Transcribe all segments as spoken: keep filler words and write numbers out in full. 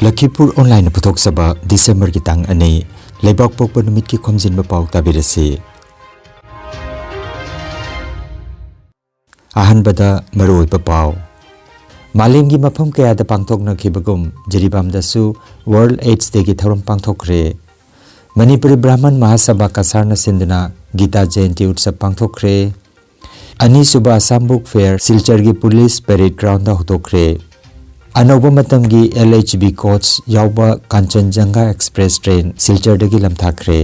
ꯂꯈꯤꯄꯨꯔ ꯑꯣꯟꯂꯥꯏꯟꯅ ꯄꯨꯊꯣꯛꯆꯕ ꯗꯤꯁꯦꯝꯕꯔꯒꯤ ꯇꯥꯡ ꯑꯅꯤ, ꯂꯩꯕꯥꯛ ꯄꯣꯛꯄ ꯅꯨꯃꯤꯠꯀꯤ ꯈꯣꯝꯖꯤꯟꯕ ꯄꯥꯎ ꯇꯥꯕꯤꯔꯁꯤ꯫ ꯑꯍꯥꯟꯕꯗ ꯃꯔꯨꯑꯣꯏꯕ ꯄꯥꯎ꯫ ꯃꯥꯂꯦꯝꯒꯤ ꯃꯐꯝ ꯀꯌꯥꯗ ꯄꯥꯡꯊꯣꯛꯅꯈꯤꯕꯒꯨꯝ ꯖꯤꯔꯤꯕꯥꯝꯗꯁꯨ ꯋꯥꯔꯜꯗ ꯑꯦꯗꯁ ꯗꯦꯒꯤ ꯊꯧꯔꯝ ꯄꯥꯡꯊꯣꯛꯈ꯭ꯔꯦ꯫ ꯃꯅꯤꯄꯨꯔꯤ ꯕ꯭ꯔꯥꯍꯃꯟ ꯃꯍꯥꯁꯚꯥ ꯀꯁꯥꯔꯅ ꯁꯤꯟꯗꯨꯅ ꯒꯤꯇꯥ ꯖꯌꯟꯇꯤ ꯎꯠꯁꯕ ꯄꯥꯡꯊꯣꯛꯈ꯭ꯔꯦ꯫ ꯑꯅꯤꯁꯨꯕ ꯑꯁꯥꯝ ꯕꯨꯛ ꯐꯦꯌꯔ ꯁꯤꯜꯆꯔꯒꯤ ꯄꯨꯂꯤꯁ ꯄꯦꯔꯦꯗ ꯒ꯭ꯔꯥꯎꯟꯗ ꯍꯧꯗꯣꯛꯈ꯭ꯔꯦ꯫ ꯑꯅꯧꯕ ꯃꯇꯝꯒꯤ ꯑꯦꯜ ꯑꯩꯆ ꯕꯤ ꯀꯣꯆ ꯌꯥꯎꯕ ꯀꯥꯟꯆꯟꯖꯪꯒꯥ ꯑꯦꯛꯁꯄ꯭ꯔꯦꯁ ꯇ꯭ꯔꯦꯟ ꯁꯤꯜꯆꯔꯗꯒꯤ ꯂꯝꯊꯥꯈ꯭ꯔꯦ꯫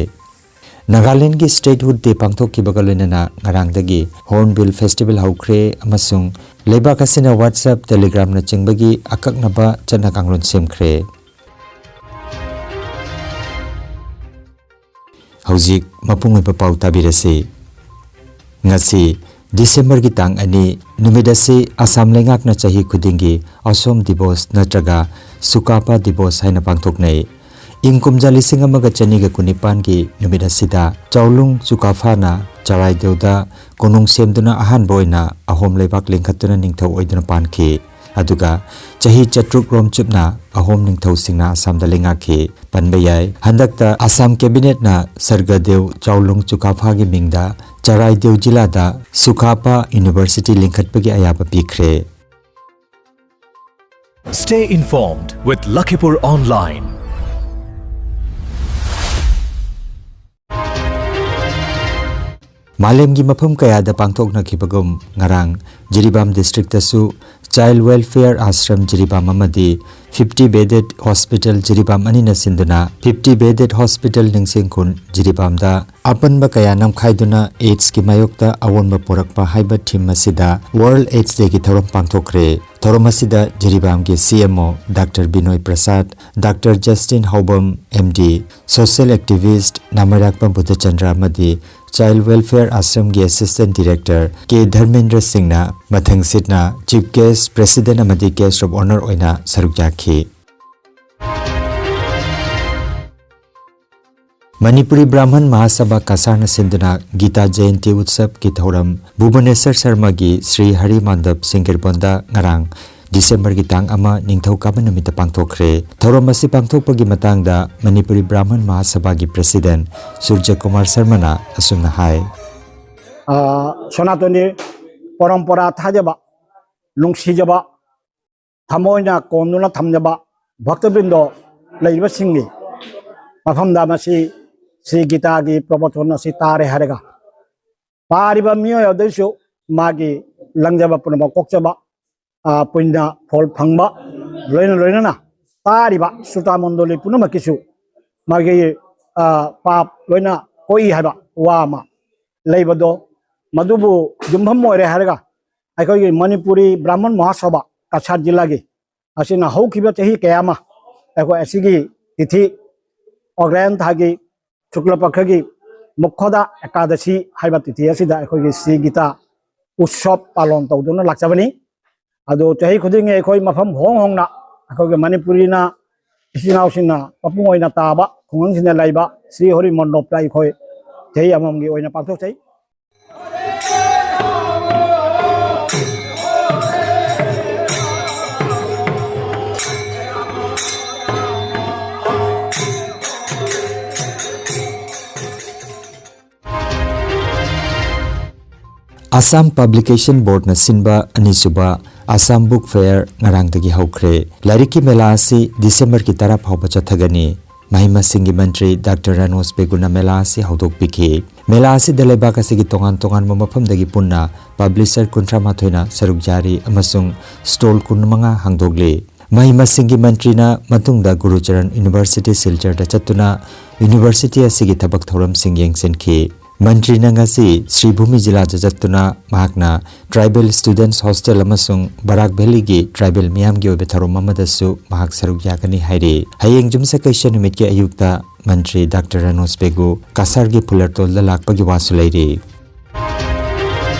ꯅꯥꯒꯥꯂꯦꯟꯗꯒꯤ ꯁ꯭ꯇꯦꯠꯍꯨꯗ ꯗꯦ ꯄꯥꯡꯊꯣꯛꯈꯤꯕꯒ ꯂꯣꯏꯅꯅ ꯉꯔꯥꯡꯗꯒꯤ ꯍꯣꯔꯟꯕꯤꯜ ꯐꯦꯁꯇꯤꯚꯦꯜ ꯍꯧꯈ꯭ꯔꯦ ꯑꯃꯁꯨꯡ ꯂꯩꯕꯥꯛ ꯑꯁꯤꯅ WhatsApp, Telegramꯅꯆꯤꯡꯕꯒꯤ ꯑꯀꯛꯅꯕ ꯆꯠꯅ ꯀꯥꯡꯂꯣꯟ ꯁꯦꯝꯈ꯭ꯔꯦ꯫ ꯍꯧꯖꯤꯛ ꯃꯄꯨꯡ ꯑꯣꯏꯕ ꯄꯥꯎ ꯇꯥꯕꯤꯔꯁꯤ꯫ ꯉꯁꯤ ꯗꯤꯁꯦꯝꯕꯔꯒꯤ ꯇꯥꯡ ꯑꯅꯤ ꯅꯨꯃꯤꯠ ꯑꯁꯤ ꯑꯁꯥꯝ ꯂꯩꯉꯥꯛꯅ ꯆꯍꯤ ꯈꯨꯗꯤꯡꯒꯤ ꯑꯁꯣꯝ ꯗꯤꯕꯣꯁ ꯅꯠꯇ꯭ꯔꯒ ꯁꯨꯀꯥꯄꯥ ꯗꯤꯕꯣꯁ ꯍꯥꯏꯅ ꯄꯥꯡꯊꯣꯛꯅꯩ꯫ ꯏꯪ ꯀꯨꯝꯖꯥ ꯂꯤꯁꯤꯡ ꯑꯃꯒ ꯆꯅꯤꯒ ꯀꯨꯟꯅꯤꯄꯥꯟꯒꯤ ꯅꯨꯃꯤꯠ ꯑꯁꯤꯗ ꯆꯥꯎꯂꯨꯡ ꯆꯨꯀꯥꯐꯥꯅ ꯆꯔꯥꯏꯗꯦꯎꯗ ꯀꯣꯅꯨꯡ ꯁꯦꯝꯗꯨꯅ ꯑꯍꯥꯟꯕ ꯑꯣꯏꯅ ꯑꯍꯣꯝ ꯂꯩꯕꯥꯛ ꯂꯤꯡꯈꯠꯇꯨꯅ ꯅꯤꯡꯊꯧ ꯑꯣꯏꯗꯨꯅ ꯄꯥꯟꯈꯤ꯫ ꯑꯗꯨꯒ ꯆꯍꯤ ꯆꯥꯇ꯭ꯔꯨꯛ ꯔꯣꯝ ꯆꯨꯞꯅ ꯑꯍꯣꯝ ꯅꯤꯡꯊꯧꯁꯤꯡꯅ ꯑꯁꯥꯝꯗ ꯂꯩꯉꯥꯛꯈꯤ꯫ ꯄꯟꯕ ꯌꯥꯏ, ꯍꯟꯗꯛꯇ ꯑꯁꯥꯝ ꯀꯦꯕꯤꯅꯦꯠꯅ ꯁꯔꯒꯗꯦꯎ ꯆꯥꯎꯂꯨꯡ ꯆꯨꯀꯥꯐꯥꯒꯤ ꯃꯤꯡꯗ ꯆꯔꯥꯏꯗꯦꯎ ꯖꯤꯂꯥꯗ ꯁꯨꯀꯥꯄꯥ ꯌꯨꯅꯤꯚꯔꯁꯤꯇꯤ ꯂꯤꯡꯈꯠꯄꯒꯤ ꯑꯌꯥꯕ ꯄꯤꯈ꯭ꯔꯦ꯫ Stay informed with Lakhipur Online. ꯃꯥꯂꯦꯝꯒꯤ ꯃꯐꯝ ꯀꯌꯥꯗ ꯄꯥꯡꯊꯣꯛꯅꯈꯤꯕꯒꯨꯝ ꯉꯔꯥꯡ ꯖꯤꯔꯤꯕꯥꯝ ꯗꯤꯁꯇ꯭ꯔꯤꯛꯇꯁꯨ ꯆꯥꯏꯜ ꯋꯦꯜꯐꯤꯌꯔ ꯑꯥꯁ꯭ꯔꯝ ꯖꯤꯔꯤꯕꯥꯝ ꯑꯃꯗꯤ ꯐꯤꯐꯇꯤ ꯕꯦꯗꯦꯗ ꯍꯣꯁꯄꯤꯇꯥꯜ ꯖꯤꯔꯤꯕꯥꯝ ꯑꯅꯤꯅ ꯁꯤꯟꯗꯨꯅ ꯐꯤꯐꯇꯤ ꯕꯦꯗꯦꯗ ꯍꯣꯁꯄꯤꯇꯥꯜ ꯅꯤꯡꯁꯤꯡꯈꯨꯟ ꯖꯤꯔꯤꯕꯥꯝꯗ ꯑꯄꯟꯕ ꯀꯌꯥ ꯅꯝꯈꯥꯏꯗꯨꯅ ꯑꯦꯗꯁꯀꯤ ꯃꯥꯌꯣꯛꯇ ꯑꯑꯣꯟꯕ ꯄꯨꯔꯛꯄ ꯍꯥꯏꯕ ꯊꯤꯝ ꯑꯁꯤꯗ ꯋꯥꯔꯜꯗ ꯑꯦꯗꯁ ꯗꯦꯒꯤ ꯊꯧꯔꯝ ꯄꯥꯡꯊꯣꯛꯈ꯭ꯔꯦ꯫ ꯊꯧꯔꯝ ꯑꯁꯤꯗ ꯖꯤꯔꯤꯕꯥꯝꯒꯤ C M O doctor Binoy Prasad, doctor Justin Haobam, M D, social activist ꯅꯥꯃꯩꯔꯥꯛꯄꯝ ꯕꯨꯙꯆꯟꯗ꯭ꯔ ꯑꯃꯗꯤ ꯆꯥꯏꯜ ꯋꯦꯜꯐꯤꯌꯔ ꯑꯥꯁ꯭ꯔꯝꯒꯤ ꯑꯦꯁꯤꯁ꯭ꯇꯦꯟꯠ ꯗꯤꯔꯦꯛꯇꯔ ꯀꯦ ꯙꯔꯃꯦꯟꯗ꯭ꯔ ꯁꯤꯡꯅ ꯃꯊꯪꯁꯤꯠꯅ ꯆꯤꯐ ꯒꯦꯁ꯭ꯠ, ꯄ꯭ꯔꯦꯁꯤꯗꯦꯟꯠ ꯑꯃꯗꯤ ꯒꯦꯁ꯭ꯠ ꯑꯣꯐ ꯑꯣꯅꯔ ꯑꯣꯏꯅ ꯁꯔꯨꯛ ꯌꯥꯈꯤ꯫ ꯃꯅꯤꯄꯨꯔꯤ ꯕ꯭ꯔꯥꯍꯃꯟ ꯃꯍꯥꯁꯚꯥ ꯀꯁꯥꯔꯅ ꯁꯤꯟꯗꯨꯅ ꯒꯤꯇꯥ ꯖꯌꯟꯇꯤ ꯎꯠꯁꯕꯀꯤ ꯊꯧꯔꯝ ꯚꯨꯕꯅꯦꯁ꯭ꯋꯔ ꯁꯔꯃꯒꯤ ꯁ꯭ꯔꯤ ꯍꯔꯤ ꯃꯟꯗꯞ ꯁꯤꯡꯒꯤꯔꯕꯣꯟꯗ ꯉꯔꯥꯡ ꯗꯤꯁꯦꯝꯕꯔꯒꯤ ꯇꯥꯡ ꯑꯃ, ꯅꯤꯡꯊꯧꯀꯥꯕ ꯅꯨꯃꯤꯠꯇ ꯄꯥꯡꯊꯣꯛꯈ꯭ꯔꯦ꯫ ꯊꯧꯔꯝ ꯑꯁꯤ ꯄꯥꯡꯊꯣꯛꯄꯒꯤ ꯃꯇꯥꯡꯗ ꯃꯅꯤꯄꯨꯔꯤ ꯕ꯭ꯔꯥꯍꯃꯟ ꯃꯍꯥꯁꯚꯥꯒꯤ ꯄ꯭ꯔꯦꯁꯤꯗꯦꯟꯠ ꯁꯨꯔꯖ ꯀꯨꯃꯥꯔ ꯁꯔꯃꯅ ꯑꯁꯨꯝꯅ ꯍꯥꯏ꯫ ꯑ, ꯁꯣꯅꯥꯇꯣꯅꯤ ꯄꯔꯝꯄꯔꯥ ꯊꯥꯖꯕ, ꯅꯨꯡꯁꯤꯖꯕ, ꯊꯃꯣꯏꯅ ꯀꯣꯟꯗꯨꯅ ꯊꯝꯖꯕ ꯚꯛꯇꯕ꯭ꯔꯤꯟꯗꯣ ꯂꯩꯔꯤꯕꯁꯤꯡꯒꯤ ꯃꯐꯝꯗ ꯃꯁꯤ ꯁ꯭ꯔꯤ ꯒꯤꯇꯥꯒꯤ ꯄ꯭ꯔꯕꯆꯟ ꯑꯁꯤ ꯇꯥꯔꯦ ꯍꯥꯏꯔꯒ, ꯄꯥꯔꯤꯕ ꯃꯤꯑꯣꯏ ꯑꯗꯨꯁꯨ ꯃꯥꯒꯤ ꯂꯪꯖꯕ ꯄꯨꯝꯅꯃꯛ ꯀꯣꯛꯆꯕ, ꯑ, ꯄꯨꯟꯅ ꯐꯣꯜ ꯐꯪꯕ, ꯂꯣꯏꯅ ꯂꯣꯏꯅꯅ ꯇꯥꯔꯤꯕ ꯁ꯭ꯔꯣꯇꯥ ꯃꯟꯗꯣꯂꯤ ꯄꯨꯝꯅꯃꯛꯀꯤꯁꯨ ꯃꯥꯒꯤ, ꯑ, ꯄꯥꯞ ꯂꯣꯏꯅ ꯀꯣꯛꯏ ꯍꯥꯏꯕ ꯋꯥ ꯑꯃ ꯂꯩꯕꯗꯣ, ꯃꯗꯨꯕꯨ ꯌꯨꯝꯐꯝ ꯑꯣꯏꯔꯦ ꯍꯥꯏꯔꯒ ꯑꯩꯈꯣꯏꯒꯤ ꯃꯅꯤꯄꯨꯔꯤ ꯕ꯭ꯔꯥꯍꯃꯟ ꯃꯍꯥꯁꯚꯥ ꯀꯁꯥꯔ ꯖꯤꯂꯥꯒꯤ ꯑꯁꯤꯅ ꯍꯧꯈꯤꯕ ꯆꯍꯤ ꯀꯌꯥ ꯑꯃ ꯑꯩꯈꯣꯏ ꯑꯁꯤꯒꯤ ꯇꯤꯊꯤ ꯑꯣꯒ꯭ꯔꯥꯌꯟ ꯊꯥꯒꯤ ꯁꯨꯀ꯭ꯂ ꯄꯛꯈꯒꯤ ꯃꯨꯈꯣꯗꯥ ꯑꯦꯀꯥꯗꯁꯤ ꯍꯥꯏꯕ ꯇꯤꯊꯤ ꯑꯁꯤꯗ ꯑꯩꯈꯣꯏꯒꯤ ꯁ꯭ꯔꯤ ꯒꯤꯇꯥ ꯎꯠꯁꯕ ꯄꯥꯂꯣꯟ ꯇꯧꯗꯨꯅ ꯂꯥꯛꯆꯕꯅꯤ꯫ ꯑꯗꯣ ꯆꯍꯤ ꯈꯨꯗꯤꯡꯒꯤ ꯑꯩꯈꯣꯏ ꯃꯐꯝ ꯍꯣꯡ ꯍꯣꯡꯅ ꯑꯩꯈꯣꯏꯒꯤ ꯃꯅꯤꯄꯨꯔꯤꯅ ꯏꯆꯤꯟ ꯏꯅꯥꯎꯁꯤꯡꯅ ꯃꯄꯨꯡ ꯑꯣꯏꯅ ꯇꯥꯕ ꯈꯨꯡꯒꯪꯁꯤꯡꯗ ꯂꯩꯕ ꯁ꯭ꯔꯤ ꯍꯔꯤ ꯃꯟꯗꯣꯞꯇ ꯑꯩꯈꯣꯏ ꯆꯍꯤ ꯑꯃꯃꯝꯒꯤ ꯑꯣꯏꯅ ꯄꯥꯡꯊꯣꯛꯆꯩ꯫ ꯑꯁꯥꯝ ꯄꯕ꯭ꯂꯤꯀꯦꯁꯟ ꯕꯣꯔꯗꯅ ꯁꯤꯟꯕ ꯑꯅꯤꯁꯨꯕ ꯑꯁꯥꯝ ꯕꯨꯛ ꯐꯦꯌꯔ ꯉꯔꯥꯡꯗꯒꯤ ꯍꯧꯈ꯭ꯔꯦ꯫ ꯂꯥꯏꯔꯤꯛꯀꯤ ꯃꯦꯂꯥ ꯑꯁꯤ ꯗꯤꯁꯦꯝꯕꯔꯒꯤ ꯇꯔꯥ ꯐꯥꯎꯕ ꯆꯠꯊꯒꯅꯤ꯫ ꯃꯍꯩ ꯃꯁꯤꯡꯒꯤ ꯃꯟꯇ꯭ꯔꯤ ꯗꯥꯛꯇꯔ ꯔꯥꯅꯣꯖ ꯕꯦꯒꯨꯅ ꯃꯦꯂꯥ ꯑꯁꯤ ꯍꯧꯗꯣꯛꯄꯤꯈꯤ꯫ ꯃꯦꯂꯥ ꯑꯁꯤꯗ ꯂꯩꯕꯥꯛ ꯑꯁꯤꯒꯤ ꯇꯣꯉꯥꯟ ꯇꯣꯉꯥꯟꯕ ꯃꯐꯝꯗꯒꯤ ꯄꯨꯟꯅ ꯄꯕ꯭ꯂꯤꯁꯔ ꯀꯨꯟꯊ꯭ꯔꯥ ꯃꯥꯊꯣꯏꯅ ꯁꯔꯨꯛ ꯌꯥꯔꯤ ꯑꯃꯁꯨꯡ ꯁ꯭ꯇꯣꯜ ꯀꯨꯟꯃꯉꯥ ꯍꯥꯡꯗꯣꯛꯂꯤ꯫ ꯃꯍꯩ ꯃꯁꯤꯡꯒꯤ ꯃꯟꯇ꯭ꯔꯤꯅ ꯃꯇꯨꯡꯗ ꯒꯨꯔꯨꯆꯔꯟ ꯌꯨꯅꯤꯚꯔꯁꯤꯇꯤ ꯁꯤꯜꯆꯔꯗ ꯆꯠꯇꯨꯅ ꯌꯨꯅꯤꯚꯔꯁꯤꯇꯤ ꯑꯁꯤꯒꯤ ꯊꯕꯛ ꯊꯧꯔꯝꯁꯤꯡ ꯌꯦꯡꯁꯤꯟꯈꯤ꯫ ꯃꯟꯇ꯭ꯔꯤꯅ ꯉꯁꯤ ꯁ꯭ꯔꯤꯚꯨꯃꯤ ꯖꯤꯂꯥꯗ ꯆꯠꯇꯨꯅ ꯃꯍꯥꯛꯅ ꯇ꯭ꯔꯥꯏꯕꯦꯜ ꯁ꯭ꯇꯨꯗꯦꯟꯠꯁ ꯍꯣꯁꯇꯦꯜ ꯑꯃꯁꯨꯡ ꯕꯔꯥꯛ ꯚꯦꯂꯤꯒꯤ ꯇ꯭ꯔꯥꯏꯕꯦꯜ ꯃꯤꯌꯥꯝꯒꯤ ꯑꯣꯏꯕ ꯊꯧꯔꯝ ꯑꯃꯗꯁꯨ ꯃꯍꯥꯛ ꯁꯔꯨꯛ ꯌꯥꯒꯅꯤ ꯍꯥꯏꯔꯤ꯫ ꯍꯌꯦꯡ ꯌꯨꯝꯁꯀꯩꯁ ꯅꯨꯃꯤꯠꯀꯤ ꯑꯌꯨꯛꯇ ꯃꯟꯇ꯭ꯔꯤ ꯗꯥꯛꯇꯔ ꯔꯥꯅꯣꯖ ꯕꯦꯒꯨ ꯀꯁꯥꯔꯒꯤ ꯐꯨꯂꯔꯇꯣꯜꯗ ꯂꯥꯛꯄꯒꯤ ꯋꯥꯁꯨ ꯂꯩꯔꯤ꯫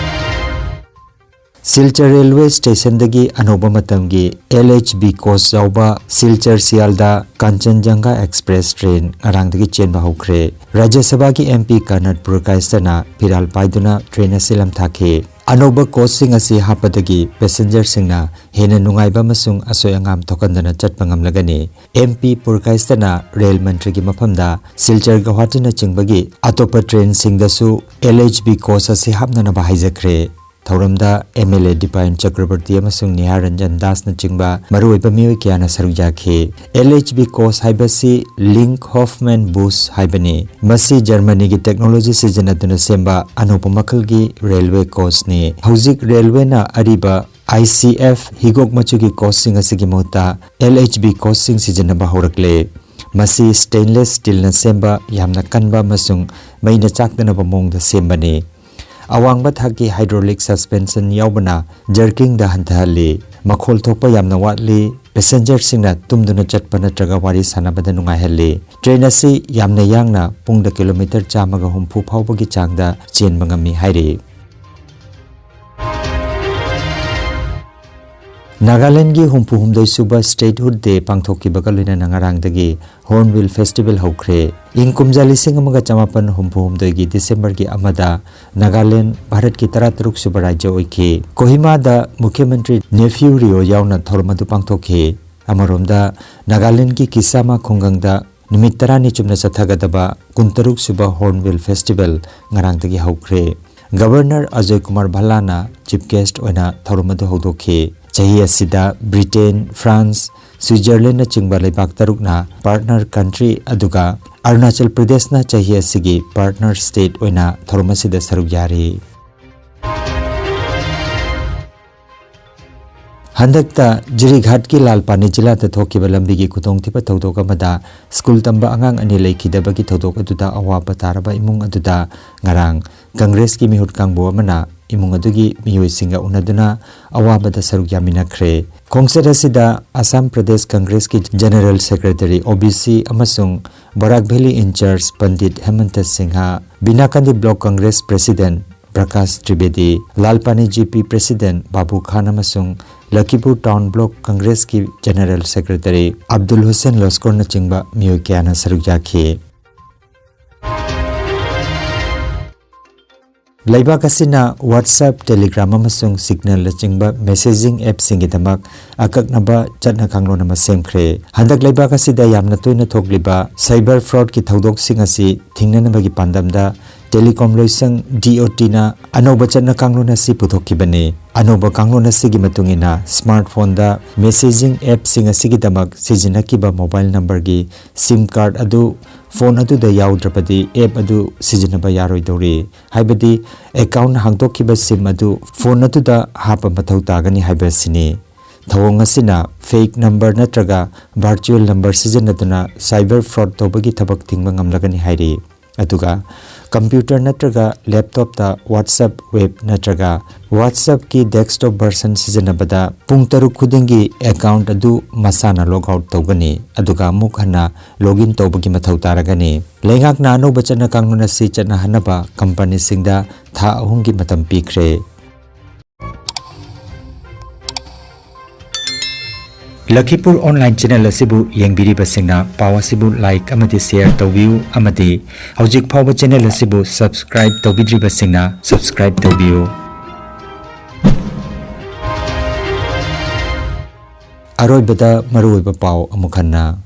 ꯁꯤꯜꯆꯔ ꯔꯦꯜꯋꯦ ꯁ꯭ꯇꯦꯁꯟꯗꯒꯤ ꯑꯅꯧꯕ ꯃꯇꯝꯒꯤ ꯑꯦꯜ ꯑꯩꯆ ꯕꯤ ꯀꯣꯆ ꯌꯥꯎꯕ ꯁꯤꯜꯆꯔ ꯁꯤꯌꯥꯜꯗꯥ ꯀꯥꯟꯆꯟꯖꯪꯒꯥ ꯑꯦꯛꯁꯄ꯭ꯔꯦꯁ ꯇ꯭ꯔꯦꯟ ꯉꯔꯥꯡꯗꯒꯤ ꯆꯦꯟꯕ ꯍꯧꯈ꯭ꯔꯦ꯫ ꯔꯥꯖ꯭ꯌ ꯁꯚꯥꯒꯤ ꯑꯦꯝ ꯄꯤ ꯀꯔꯅꯠ ꯄꯨꯔꯀꯥꯏꯁꯇꯅ ꯐꯤꯔꯥꯜ ꯄꯥꯏꯗꯨꯅ ꯇ꯭ꯔꯦꯟ ꯑꯁꯤ ꯂꯝꯊꯥꯈꯤ꯫ ꯑꯅꯧꯕ ꯀꯣꯆꯁꯤꯡ ꯑꯁꯤ ꯍꯥꯞꯄꯗꯒꯤ ꯄꯦꯁꯦꯟꯖꯔꯁꯤꯡꯅ ꯍꯦꯟꯅ ꯅꯨꯡꯉꯥꯏꯕ ꯑꯃꯁꯨꯡ ꯑꯁꯣꯏ ꯑꯉꯥꯝ ꯊꯣꯛꯍꯟꯗꯅ ꯆꯠꯄ ꯉꯝꯂꯒꯅꯤ꯫ ꯑꯦꯝ ꯄꯤ ꯄꯨꯔꯀꯥꯏꯁꯇꯅ ꯔꯦꯜ ꯃꯟꯇ꯭ꯔꯤꯒꯤ ꯃꯐꯝꯗ ꯁꯤꯜꯆꯔ ꯒꯧꯍꯥꯇꯤꯅꯆꯤꯡꯕꯒꯤ ꯑꯇꯣꯞꯄ ꯇ꯭ꯔꯦꯟꯁꯤꯡꯗꯁꯨ ꯑꯦꯜ ꯑꯩꯆ ꯕꯤ ꯀꯣꯆ ꯑꯁꯤ ꯍꯥꯞꯅꯅꯕ ꯍꯥꯏꯖꯈ꯭ꯔꯦ꯫ ꯊꯧꯔꯝꯗ ꯑꯦꯝ ꯑꯦꯜ ꯑꯦ ꯗꯤꯄꯥꯌꯟ ꯆꯀ꯭ꯔꯕꯔꯇꯤ ꯑꯃꯁꯨꯡ ꯅꯤꯍꯥ ꯔꯟꯖꯟ ꯗꯥꯁꯅꯆꯤꯡꯕ ꯃꯔꯨꯑꯣꯏꯕ ꯃꯤꯑꯣꯏ ꯀꯌꯥꯅ ꯁꯔꯨꯛ ꯌꯥꯈꯤ꯫ ꯑꯦꯜ ꯑꯩꯆ ꯕꯤ ꯀꯣꯆ ꯍꯥꯏꯕꯁꯤ ꯂꯤꯡꯛ ꯍꯣꯐꯃꯦꯟ ꯕꯨꯁ ꯍꯥꯏꯕꯅꯤ꯫ ꯃꯁꯤ ꯖꯔꯃꯅꯤꯒꯤ ꯇꯦꯛꯅꯣꯂꯣꯖꯤ ꯁꯤꯖꯤꯟꯅꯗꯨꯅ ꯁꯦꯝꯕ ꯑꯅꯧꯕ ꯃꯈꯜꯒꯤ ꯔꯦꯜꯋꯦ ꯀꯣꯆꯅꯤ꯫ ꯍꯧꯖꯤꯛ ꯔꯦꯜꯋꯦꯅ ꯑꯔꯤꯕ ꯑꯥꯏ ꯁꯤ ꯑꯦꯐ ꯍꯤꯒꯣꯛ ꯃꯆꯨꯒꯤ ꯀꯣꯆꯁꯤꯡ ꯑꯁꯤꯒꯤ ꯃꯍꯨꯠꯇ ꯑꯦꯜ ꯑꯩꯆ ꯕꯤ ꯀꯣꯆꯁꯤꯡ ꯁꯤꯖꯤꯟꯅꯕ ꯍꯧꯔꯛꯂꯦ꯫ ꯃꯁꯤ ꯁ꯭ꯇꯦꯟꯂꯦꯁ ꯁ꯭ꯇꯤꯜꯅ ꯁꯦꯝꯕ ꯌꯥꯝꯅ ꯀꯟꯕ ꯑꯃꯁꯨꯡ ꯃꯩꯅ ꯆꯥꯛꯇꯅꯕ ꯃꯑꯣꯡꯗ ꯁꯦꯝꯕꯅꯤ꯫ ꯑꯋꯥꯡꯕ ꯊꯥꯛꯀꯤ ꯍꯥꯏꯗ꯭ꯔꯣꯂꯤꯛ ꯁꯁꯄꯦꯟꯁꯟ ꯌꯥꯎꯕꯅ ꯖꯔꯀꯤꯡꯗ ꯍꯟꯊꯍꯜꯂꯤ꯫ ꯃꯈꯣꯜ ꯊꯣꯛꯄ ꯌꯥꯝꯅ ꯋꯥꯠꯂꯤ꯫ ꯄꯦꯁꯦꯟꯖꯔꯁꯤꯡꯅ ꯇꯨꯝꯗꯨꯅ ꯆꯠꯄ ꯅꯠꯇ꯭ꯔꯒ ꯋꯥꯔꯤ ꯁꯥꯟꯅꯕꯗ ꯅꯨꯡꯉꯥꯏꯍꯜꯂꯤ꯫ ꯇ꯭ꯔꯦꯟ ꯑꯁꯤ ꯌꯥꯝꯅ ꯌꯥꯡꯅ ꯄꯨꯡꯗ ꯀꯤꯂꯣꯃꯤꯇꯔ ꯆꯥꯝꯃꯒ ꯍꯨꯝꯐꯨ ꯐꯥꯎꯕꯒꯤ ꯆꯥꯡꯗ ꯆꯦꯟꯕ ꯉꯝꯃꯤ ꯍꯥꯏꯔꯤ꯫ ꯅꯥꯒꯥꯂꯦꯟꯗꯒꯤ ꯍꯨꯝꯐꯨ ꯍꯨꯝꯗꯣꯏ ꯁꯨꯕ ꯁ꯭ꯇꯦꯠꯍꯨꯗ ꯗꯦ ꯄꯥꯡꯊꯣꯛꯈꯤꯕꯒ ꯂꯣꯏꯅꯅ ꯉꯔꯥꯡꯗꯒꯤ ꯍꯣꯔꯟꯕꯤꯜ ꯐꯦꯁꯇꯤꯚꯦꯜ ꯍꯧꯈ꯭ꯔꯦ꯫ ꯏꯪ ꯀꯨꯝꯖꯥ ꯂꯤꯁꯤꯡ ꯑꯃꯒ ꯆꯃꯥꯄꯟ ꯍꯨꯝꯐꯨ ꯍꯨꯝꯗꯣꯏꯒꯤ ꯗꯤꯁꯦꯝꯕꯔꯒꯤ ꯑꯃꯗ ꯅꯥꯒꯥꯂꯦꯟꯗ ꯚꯥꯔꯠꯀꯤ ꯇꯔꯥꯇꯔꯨꯛ ꯁꯨꯕ ꯔꯥꯖ꯭ꯌ ꯑꯣꯏꯈꯤ꯫ ꯀꯣꯍꯤꯃꯥꯗ ꯃꯨꯈ꯭ꯌ ꯃꯟꯇ꯭ꯔꯤ ꯅꯦꯐ꯭ꯌꯨ ꯔꯤꯑꯣ ꯌꯥꯎꯅ ꯊꯧꯔꯝ ꯑꯗꯨ ꯄꯥꯡꯊꯣꯛꯈꯤ꯫ ꯑꯃꯔꯣꯝꯗ, ꯅꯥꯒꯥꯂꯦꯟꯗꯒꯤ ꯀꯤꯁꯥꯃꯥ ꯈꯨꯡꯒꯪꯗ ꯅꯨꯃꯤꯠ ꯇꯔꯥꯅꯤ ꯆꯨꯞꯅ ꯆꯠꯊꯒꯗꯕ ꯀꯨꯟꯇꯔꯨꯛ ꯁꯨꯕ ꯍꯣꯔꯟꯕꯤꯜ ꯐꯦꯁꯇꯤꯚꯦꯜ ꯉꯔꯥꯡꯗꯒꯤ ꯍꯧꯈ꯭ꯔꯦ꯫ Governor Ajoy Kumar ꯚꯜꯂꯥꯅ chief guest ꯑꯣꯏꯅ ꯊꯧꯔꯝ ꯑꯗꯨ ꯍꯧꯗꯣꯛꯈꯤ꯫ ꯆꯍꯤ ꯑꯁꯤꯗ ꯕ꯭ꯔꯤꯇꯦꯟ, ꯐ꯭ꯔꯥꯟꯁ, ꯁ꯭ꯋꯤꯠꯖꯔꯂꯦꯟꯗꯅꯆꯤꯡꯕ ꯂꯩꯕꯥꯛ ꯇꯔꯨꯛꯅ ꯄꯥꯔꯠꯅꯔ ꯀꯟꯇ꯭ꯔꯤ, ꯑꯗꯨꯒ ꯑꯔꯨꯅꯥꯆꯜ ꯄ꯭ꯔꯗꯦꯁꯅ ꯆꯍꯤ ꯑꯁꯤꯒꯤ ꯄꯥꯔꯠꯅꯔ ꯁ꯭ꯇꯦꯠ ꯑꯣꯏꯅ ꯊꯧꯔꯝ ꯑꯁꯤꯗ ꯁꯔꯨꯛ ꯌꯥꯔꯤ꯫ ꯍꯟꯗꯛꯇ ꯖꯤꯔꯤꯘꯥꯠꯀꯤ ꯂꯥꯜꯄꯥꯅꯤ ꯖꯤꯂꯥꯗ ꯊꯣꯛꯈꯤꯕ ꯂꯝꯕꯤꯒꯤ ꯈꯨꯗꯣꯡꯊꯤꯕ ꯊꯧꯗꯣꯛ ꯑꯃꯗ ꯁ꯭ꯀꯨꯜ ꯇꯝꯕ ꯑꯉꯥꯡ ꯑꯅꯤ ꯂꯩꯈꯤꯗꯕꯒꯤ ꯊꯧꯗꯣꯛ ꯑꯗꯨꯗ ꯑꯋꯥꯕ ꯇꯥꯔꯕ ꯏꯃꯨꯡ ꯑꯗꯨꯗ ꯉꯔꯥꯡ ꯀꯪꯒ꯭ꯔꯦꯁꯀꯤ ꯃꯤꯍꯨꯠ ꯀꯥꯡꯕꯨ ꯑꯃꯅ ꯏꯃꯨꯡ ꯑꯗꯨꯒꯤ ꯃꯤꯑꯣꯏꯁꯤꯡꯒ ꯎꯅꯗꯨꯅ ꯑꯋꯥꯕꯗ ꯁꯔꯨꯛ ꯌꯥꯃꯤꯟꯅꯈ꯭ꯔꯦ꯫ ꯈꯣꯡꯆꯠ ꯑꯁꯤꯗ ꯑꯁꯥꯝ ꯄ꯭ꯔꯗꯦꯁ ꯀꯪꯒ꯭ꯔꯦꯁꯀꯤ general secretary, O B C, ꯑꯃꯁꯨꯡ Barak valley in charge Pandit Hemanta Singha, Binakandi block congress president Prakash Trivedi, Lalpani G P president Babu Khan ꯑꯃꯁꯨꯡ ꯂꯈꯤꯄꯨꯔ ꯇꯥꯎꯟ ꯕ꯭ꯂꯣꯛ ꯀꯪꯒ꯭ꯔꯦꯁꯀꯤ ꯖꯦꯅꯔꯦꯜ ꯁꯦꯀ꯭ꯔꯦꯇꯔꯤ ꯑꯕꯗꯨꯜ ꯍꯨꯁꯦꯟ ꯂꯣꯁꯀꯣꯔꯅꯆꯤꯡꯕ ꯃꯤꯑꯣꯏ ꯀꯌꯥꯅ ꯁꯔꯨꯛ ꯌꯥꯈꯤ꯫ ꯂꯩꯕꯥꯛ ꯑꯁꯤꯅ WhatsApp, Telegram ꯑꯃꯁꯨꯡ Signalꯅꯆꯤꯡꯕ messaging appꯁꯤꯡꯒꯤꯗꯃꯛ ꯑꯀꯛꯅꯕ ꯆꯠꯅ ꯀꯥꯡꯂꯣꯟ ꯑꯃ ꯁꯦꯝꯈ꯭ꯔꯦ꯫ ꯍꯟꯗꯛ ꯂꯩꯕꯥꯛ ꯑꯁꯤꯗ ꯌꯥꯝꯅ ꯇꯣꯏꯅ ꯊꯣꯛꯂꯤꯕ cyber fraudꯀꯤ ꯊꯧꯗꯣꯛꯁꯤꯡ ꯑꯁꯤ ꯊꯤꯡꯅꯅꯕꯒꯤ ꯄꯥꯟꯗꯝꯗ Telecom ꯂꯣꯏꯁꯪ, DOTꯅ ꯑꯅꯧꯕ ꯆꯠꯅ ꯀꯥꯡꯂꯣꯟ ꯑꯁꯤ ꯄꯨꯊꯣꯛꯈꯤꯕꯅꯤ꯫ ꯑꯅꯧꯕ ꯀꯥꯡꯂꯣꯟ ꯑꯁꯤꯒꯤ ꯃꯇꯨꯡ ꯏꯟꯅ, smartphoneꯗ messaging appꯁꯤꯡ ꯑꯁꯤꯒꯤꯗꯃꯛ ꯁꯤꯖꯤꯟꯅꯈꯤꯕ mobile numberꯒꯤ SIM card ꯑꯗꯨ phone ꯑꯗꯨꯗ ꯌꯥꯎꯗ꯭ꯔꯕꯗꯤ app ꯑꯗꯨ ꯁꯤꯖꯤꯟꯅꯕ ꯌꯥꯔꯣꯏꯗꯧꯔꯤ꯫ ꯍꯥꯏꯕꯗꯤ, account ꯍꯥꯡꯗꯣꯛꯈꯤꯕ SIM ꯑꯗꯨ phone ꯑꯗꯨꯗ ꯍꯥꯞꯄ ꯃꯊꯧ ꯇꯥꯒꯅꯤ ꯍꯥꯏꯕ ꯑꯁꯤꯅꯤ꯫ ꯊꯧꯑꯣꯡ ꯑꯁꯤꯅ fake number ꯅꯠꯇ꯭ꯔꯒ virtual number ꯁꯤꯖꯤꯟꯅꯗꯨꯅ cyber fraud ꯇꯧꯕꯒꯤ ꯊꯕꯛ ꯊꯤꯡꯕ ꯉꯝꯂꯒꯅꯤ ꯍꯥꯏꯔꯤ꯫ ꯑꯗꯨꯒ computer ꯅꯠꯇ꯭ꯔꯒ laptopꯇ WhatsApp web ꯅꯠꯇ꯭ꯔꯒ WhatsAppꯀꯤ desktop version ꯁꯤꯖꯤꯟꯅꯕꯗ ꯄꯨꯡ ꯇꯔꯨꯛ ꯈꯨꯗꯤꯡꯒꯤ account ꯑꯗꯨ ꯃꯁꯥꯅ log out ꯇꯧꯒꯅꯤ, ꯑꯗꯨꯒ ꯑꯃꯨꯛ ꯍꯟꯅ log in ꯇꯧꯕꯒꯤ ꯃꯊꯧ ꯇꯥꯔꯒꯅꯤ꯫ ꯂꯩꯉꯥꯛꯅ ꯑꯅꯧꯕ ꯆꯠꯅ ꯀꯥꯡꯂꯣꯟ ꯑꯁꯤ ꯆꯠꯅꯍꯟꯅꯕ companyꯁꯤꯡꯗ ꯊꯥ ꯑꯍꯨꯝꯒꯤ ꯃꯇꯝ ꯄꯤꯈ꯭ꯔꯦ꯫ ꯂꯈꯤꯄꯨꯔ online channel ꯑꯁꯤꯕꯨ ꯌꯦꯡꯕꯤꯔꯤꯕꯁꯤꯡꯅ ꯄꯥꯎ ꯑꯁꯤꯕꯨ like ꯑꯃꯗꯤ share ꯇꯧꯕꯤꯌꯨ, ꯑꯃꯗꯤ ꯍꯧꯖꯤꯛ ꯐꯥꯎꯕ channel ꯑꯁꯤꯕꯨ subscribe ꯇꯧꯕꯤꯗ꯭ꯔꯤꯕꯁꯤꯡꯅ subscribe ꯇꯧꯕꯤꯌꯨ꯫ ꯑꯔꯣꯏꯕꯗ ꯃꯔꯨꯑꯣꯏꯕ ꯄꯥꯎ ꯑꯃꯨꯛ ꯍꯟꯅ꯫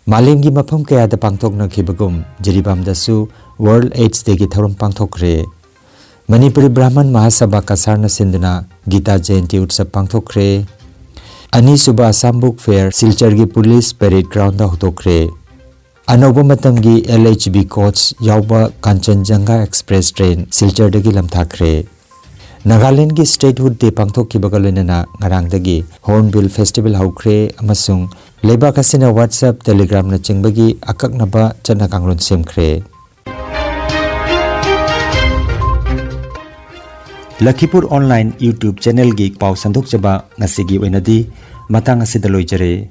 ꯃꯥꯂꯦꯝꯒꯤ ꯃꯐꯝ ꯀꯌꯥꯗ ꯄꯥꯡꯊꯣꯛꯅꯈꯤꯕꯒꯨꯝ, ꯖꯤꯔꯤꯕꯥꯝꯗꯁꯨ World AIDS Dayꯒꯤ ꯊꯧꯔꯝ ꯄꯥꯡꯊꯣꯛꯈ꯭ꯔꯦ꯫ ꯃꯅꯤꯄꯨꯔꯤ ꯕ꯭ꯔꯥꯍꯃꯟ ꯃꯍꯥꯁꯚꯥ ꯀꯁꯥꯔꯅ ꯁꯤꯟꯗꯨꯅ ꯒꯤꯇꯥ ꯖꯌꯟꯇꯤ ꯎꯠꯁꯕ ꯄꯥꯡꯊꯣꯛꯈ꯭ꯔꯦ꯫ ꯑꯅꯤꯁꯨꯕ Assam book fair ꯁꯤꯜꯆꯔꯒꯤ police parade groundꯗ ꯍꯧꯗꯣꯛꯈ꯭ꯔꯦ꯫ ꯑꯅꯧꯕ ꯃꯇꯝꯒꯤ LHB coach ꯌꯥꯎꯕ ꯀꯥꯟꯆꯟꯖꯪꯒꯥ express train ꯁꯤꯜꯆꯔꯗꯒꯤ ꯂꯝꯊꯥꯈ꯭ꯔꯦ꯫ ꯅꯥꯒꯥꯂꯦꯟꯗꯒꯤ Statehood Day ꯄꯥꯡꯊꯣꯛꯈꯤꯕꯒ ꯂꯣꯏꯅꯅ ꯉꯔꯥꯡꯗꯒꯤ Hornbill Festival ꯍꯧꯈ꯭ꯔꯦ, ꯑꯃꯁꯨꯡ ꯂꯩꯕꯥꯛ ꯑꯁꯤꯅ WhatsApp, Telegramꯅꯆꯤꯡꯕꯒꯤ ꯑꯀꯛꯅꯕ ꯆꯠꯅ ꯀꯥꯡꯂꯣꯟ ꯁꯦꯝꯈ꯭ꯔꯦ꯫ ꯂꯈꯤꯄꯨꯔ online YouTube channelꯒꯤ ꯄꯥꯎ ꯁꯟꯗꯣꯛꯆꯕ ꯉꯁꯤꯒꯤ ꯑꯣꯏꯅꯗꯤ ꯃꯇꯥꯡ ꯑꯁꯤꯗ ꯂꯣꯏꯖꯔꯦ꯫